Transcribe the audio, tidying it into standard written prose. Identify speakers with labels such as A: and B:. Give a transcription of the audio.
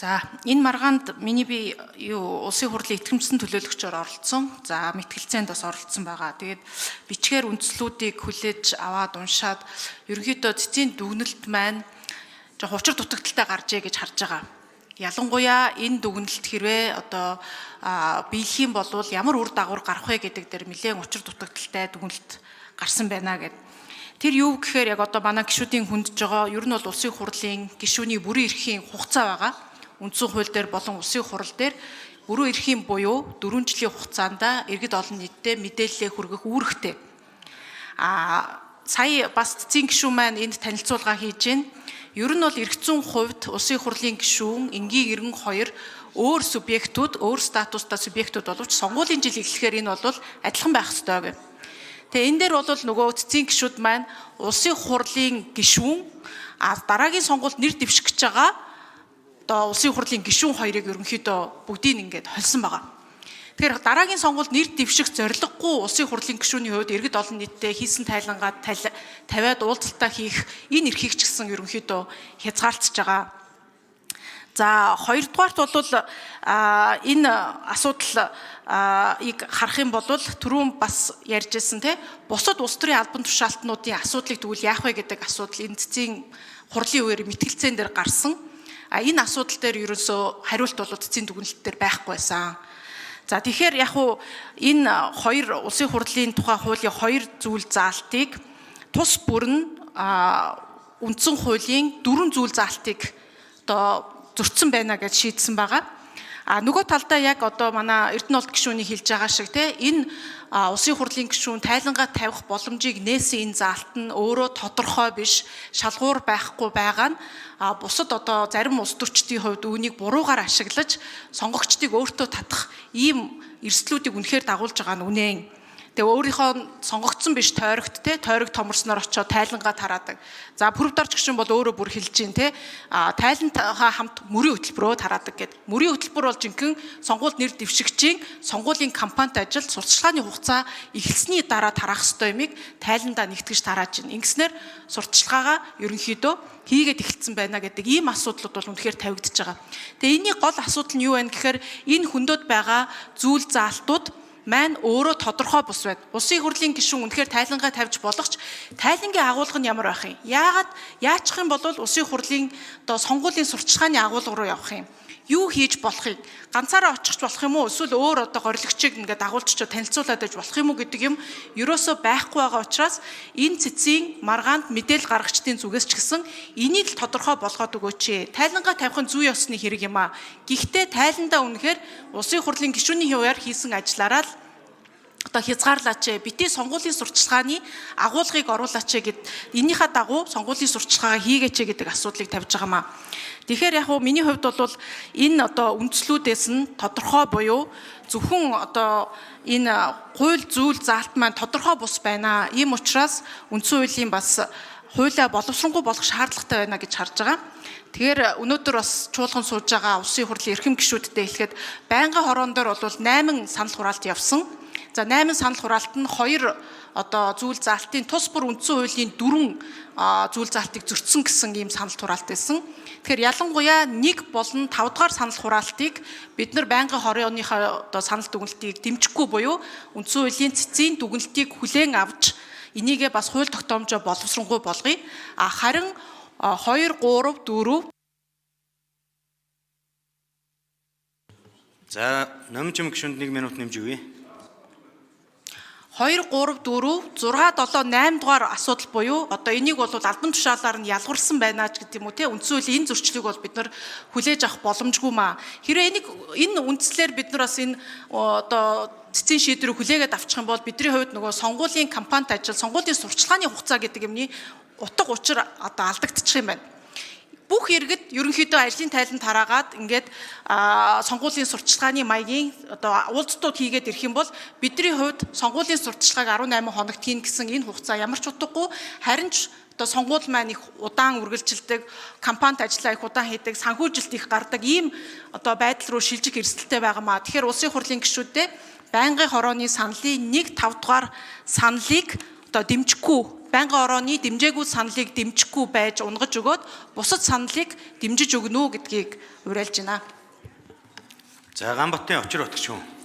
A: За, энэ маргаанд миний би юу улсын хурлын итгэмжсэн төлөөлөгчөөр оролцсон. За, мэтгэлцээнд бас оролцсон байгаа. Тэгээд бичгээр үндслүүдийг хүлээж аваад уншаад ерөнхийдөө цэцгийн дүгнэлт маань жоох учир дутагдaltaй гарчээ гэж харж байгаа. Ялангуяа энэ дүгнэлт хэрвээ одоо биелэх юм бол ямар үр дагавар гарах вэ гэдэг дээр нэлээд учир дутагдaltaй дүгнэлт гарсан байна гэд. Тэр юу гэхээр яг одоо манай гишүүдийн хүндж байгаа ер нь бол улсын хурлын гишүүний бүрэн эрхийн хугацаа байгаа. Үндсэн хууль дээр болон улсын хурал дээр бүрэн эрхийн буюу 4 жилийн хугацаанд иргэд олон нийтэд мэдээллээ хүргэх үүрэгтэй. Сая бас цэцгийн гишүүн маань энд танилцуулга хийж байна. Ер нь бол эрх зүйн хувьд улсын хурлын гишүүн, энгийн иргэн хоёр өөр субъектууд, өөр статустай субъектууд боловч сонгуулийн жил эхлэхээр энэ бол адилхан байх ёстой гэх. Тэгээ энэ дээр бол нөгөө цэцгийн гишүүд маань улсын хурлын гишүүн, дараагийн сонгуульд нэр дэвших гэж байгаа одоо улсын хурлын гишүүн хоёрыг ерөнхийдөө бүгдийг ингээд холсон байгаа. Тэгэхээр дараагийн сонгуульд нэр дэвших зорилгогүй улсын хурлын гишүүний хувьд иргэд олон нийтдээ хийсэн тайлангаа тавиад уулзалтаа хийх энэ эрхийг ч гэсэн ерөнхийдөө хязгаарлаж байгаа. За, хоёрдугаарт бол энэ асуудлыг харах юм бол түрүүн бас ярьж ирсэн те бусад улс төрийн албан тушаалтнуудын асуудлыг тэгвэл яах вэ гэдэг асуудал энэ цэцгийн хурлын үеэр мэтгэлцээн дээр гарсан. Энэ асуудал дээр ерөөсөө хариулт бол цэцгийн дүгнэлт дээр байхгүй байсан. За, тэгэхээр яг уу энэ хоёр улсын хурлын тухай хуулийн хоёр зүйл заалтыг тус бүрэн үндсэн хуулийн дөрвөн зүйл заалтыг одоо зөрчсөн байна гэж шийдсэн байгаа. Нөгөө талдаа яг одоо манай Эрдэнэ болд гишүүний хэлж байгаа шиг те энэ улсын хурлын гишүүн тайлангаа тавих боломжийг нээсэн энэ заалт нь өөрөө тодорхой биш, шалгуур байхгүй байгаа нь бусад одоо зарим улс төрчдийн хувьд үүнийг буруугаар ашиглаж сонгогчдыг өөртөө татах ийм эрсдлүүдийг үнэхээр дагуулж байгаа нь үнэн. Тэгээ өөрийнхөө сонгогдсон биш тойрогт те тойрог томорсноор очиод тайлангаа тараадаг. За, Пүрэвдарч гишүүн бол өөрөө бүр хэлж чинь те тайлантайгаа хамт мөрийн хөтөлбөрөө тараадаг гэд. Мөрийн хөтөлбөр бол жинхэнэ сонгуульд нэр дэвшигчийн сонгуулийн кампанит ажил сурталчилгааны хугацаа эхэлсний дараа тараах ёстой юмыг тайландаа нэгтгэж тарааж байна. Ингэснээр сурталчилгаагаа ерөнхийдөө хийгээд эхэлсэн байна гэдэг ийм асуудлууд бол үнэхээр тавигдж байгаа. Тэгээ энэний гол асуудал нь юу вэ гэхээр энэ хөндөд байгаа зүйл заалтууд маань өөрөө тодорхой бус байна. Улсын хурлын гишүүн үнэхээр тайлангаа тавьж болох ч тайлангийн агуулга нь ямар байх юм? Яагаад яачих юм бол улсын хурлын одоо сонгуулийн сурталчилгааны агуулга руу явах юм? Юу хийж болохыг ганцаараа очих болох юм уу? Эсвэл өөр одоо горилгочийг ингээд дагуулж танилцуулаад байж болох юм уу гэдэг юм ерөөсөө байхгүй байгаа учраас энэ цэцгийн маргаанд мэдээлэл гаргагчдын зүгээс ч гэсэн энийг л тодорхой болгоод өгөөч. Тайлангаа тавих нь зүй ёсны хэрэг юм аа. Гэхдээ тайландаа үнэхээр улсын хурлын гишүүний хувьар хийсэн ажиллаараа л одоо хязгаарлаач, бити сонгуулийн сурталчилгааны агуулгыг оруулаач гэд энэнийхээ дагуу сонгуулийн сурталчилгаагаа хийгээч гэдэг асуудлыг тавьж байгаа маа. Тэгэхээр яг уу миний хувьд бол энэ одоо үндслүүдээс нь тодорхой буюу зөвхөн одоо энэ хууль зүйл заалт маань тодорхой бус байна. Ийм учраас үндсэн хуулийн бас хуулиа боловсронгуй болох шаардлагатай байна гэж харж байгаа. Тэгэхээр өнөөдөр бас чуулган сууж байгаа улсын хурлын эрхэм гишүүдтэй хэлэхэд байнгын хороон дээр бол 8 санал хураалт явсан. За, 8 санал хураалт нь 2 одоо зүйл заалтын тус бүр үндсэн хуулийн 4 зүйл заалтыг зөрчсөн гэсэн ийм санал хураалт байсан. Тэгэхээр ялангуяа 1 болон 5 дугаар санал хураалтыг бид нар байнгын хорооныхоо одоо санал дүгнэлтийг дэмжихгүй буюу үндсэн хуулийн цэцгийн дүгнэлтийг хүлээн авч энийгээ бас хууль тогтоомжоо боловсронгуй болгоё. Харин 2 3 4
B: За, Номинчим гишүүнд 1 минут нэмж өгье.
A: 2 3 4 6 7 8 дугаар асуудал буюу одоо энийг бол албан тушаалаар нь ялгуурсан байна ч гэдэг юм уу те үндсэн хуулийн энэ зөрчлийг бол бид нар хүлээж авах боломжгүй маа. Хэрвээ энийг энэ үндслээр бид нар бас энэ одоо цэцгийн шийдвэрийг хүлээгээд авчих юм бол бидний хувьд нөгөө сонгуулийн кампанит ажил, сонгуулийн сурталчилгааны хугацаа гэдэг юмны утга учир одоо алдагдчих юм байна. Бүх иргэд ерөнхийдөө ажлын тайлан тараагаад ингээд сонгуулийн сурталчилгааны маягийн одоо уулзтууд хийгээд ирэх юм бол бидний хувьд сонгуулийн сурталчилгааг 18 хоногт хийн гэсэн энэ хугацаа ямар ч утгагүй, харин ч одоо сонгуул маань их удаан үргэлжилдэг, кампанит ажлаа их удаан хийдэг, санхүүжилт их гардаг ийм одоо байдал руу шилжих эрсдэлтэй байгаа маа. Тэгэхээр улсын хурлын гишүүдээ байнгын хорооны саналын 1 5 дугаар саналыг одоо дэмжихгүй Байнгын орооны дэмжээгүй саналыг дэмжихгүй байж унгаж өгөөд бусад саналыг дэмжиж өгнө үү гэдгийг уриалж байна.
B: За, Ганбатын очир отгч хүн.